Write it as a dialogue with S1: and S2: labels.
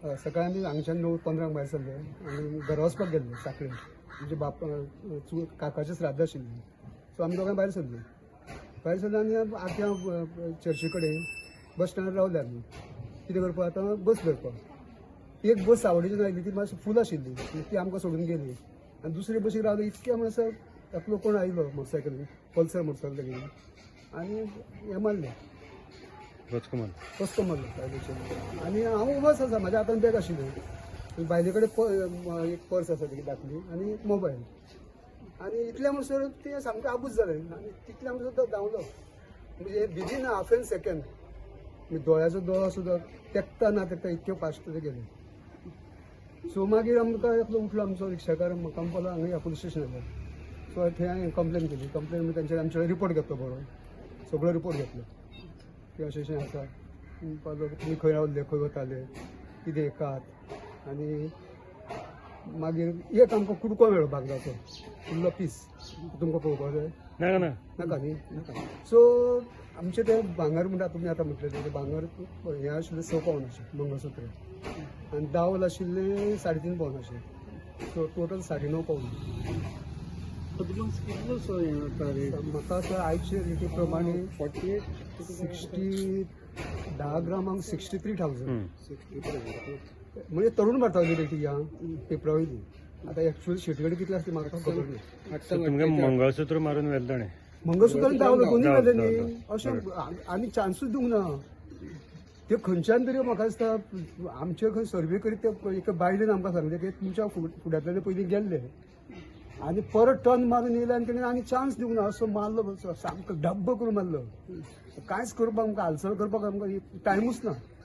S1: सकाळी आमी हांगच्यान 9:15 भायर सरले आनी घरा वचपाक गेल्ले साखळे. म्हणजे बाप काकाचें श्राद्ध आशिल्लें. सो आमी दोगांय भायर सरले. भायर सरले आनी आख्या चर्ची कडेन बस स्टँडार रावले आमी. कितें करपाक आतां? बस धरपाक. एक बस सावडेच्यान आयली, ती मातशी फूल आशिल्ली, ती आमकां सोडून गेली आनी दुसरे बशीक रावले. इतके म्हणसर एकलो कोण आयलो मोटरसायकलीन, पल्सर मोटरसायकल तेगेली, आनी हें मारलें.
S2: रचको मारलो.
S1: कसो मारलो बायलेचेर आनी हांव उबोच आसा. म्हाज्या हातान बॅग आशिल्लें, बायले कडेन एक पर्स आसा तेगी धाकली आनी एक मोबायल. आनी इतल्या म्हणसर तें सामकें आबूज जालें आनी तितल्या म्हणसर तो धांवलो. म्हणजे विदीन हाफ एन सेकंड, म्हणजे दोळ्याचो दोळो सुद्दां तेकता ना तेकता इतक्यो फास्ट ते गेले. सो मागीर आमकां एकलो उठलो आमचो रिक्षाकार, म्हाका म्हणपाक हांगा या पुलीस स्टेशनार. सो थंय हांवें कंप्लेन केली. कंप्लेन मागीर तेंच्यानी आमचे रिपोर्ट घेतलो, बरो सगळो रिपोर्ट घेतलो की अशें अशें आसा. म्हणपाक लागलो, तुमी खंय रावले, खंय वताले, कितें कात. आनी मागीर एक आमकां कुडको मेळ्ळो भांगराचो, इल्लो पीस. तुमकां पळोवपाक जाय?
S2: नाका ना.
S1: नाका न्ही? नाका. सो आमचें तें भांगर म्हणटा तुमी आतां म्हटलें तें भांगर हें आशिल्लें 6 पावनाचें मंगळसूत्र आनी दावल आशिल्लें 3.5 पावनाचें. सो टोटल 9.5 पावन.
S3: कितलोसो हें जाता रेट?
S1: म्हाका असो आयचे रेटी प्रमाणे
S3: 48.
S1: 60, 10 ग्रामांक 63,000.
S3: 63.
S1: म्हणजे तरुण भारतावयली रेटी ह्या पेपरा वयली. आतां एक्चुअल शेटी कडेन कितले आसतली म्हाका खबर ना.
S2: सो तुमगे मंगळसूत्र मारून व्हेलें ताणें?
S1: मंगळसूत्र धांवलो, दोनूय
S2: धांवलो,
S1: व्हेलें न्ही.
S2: धांवलो.
S1: अशें आनी चान्सूच दिवंक ना. ते खंयच्यान तरी म्हाका दिसता आमचे खंय सर्वे करीत ते एका बायलेन आमकां सांगलें की तुमच्या फुड्यांतल्यान पयलीं गेल्ले आनी परत टर्न मारून येयले आनी तेणी आनी चान्स दिवंक ना. असो मारलो, सामको डब्ब करून मारलो. कांयच करपाक आमकां, हालचाल करपाक आमकां टायमूच ना.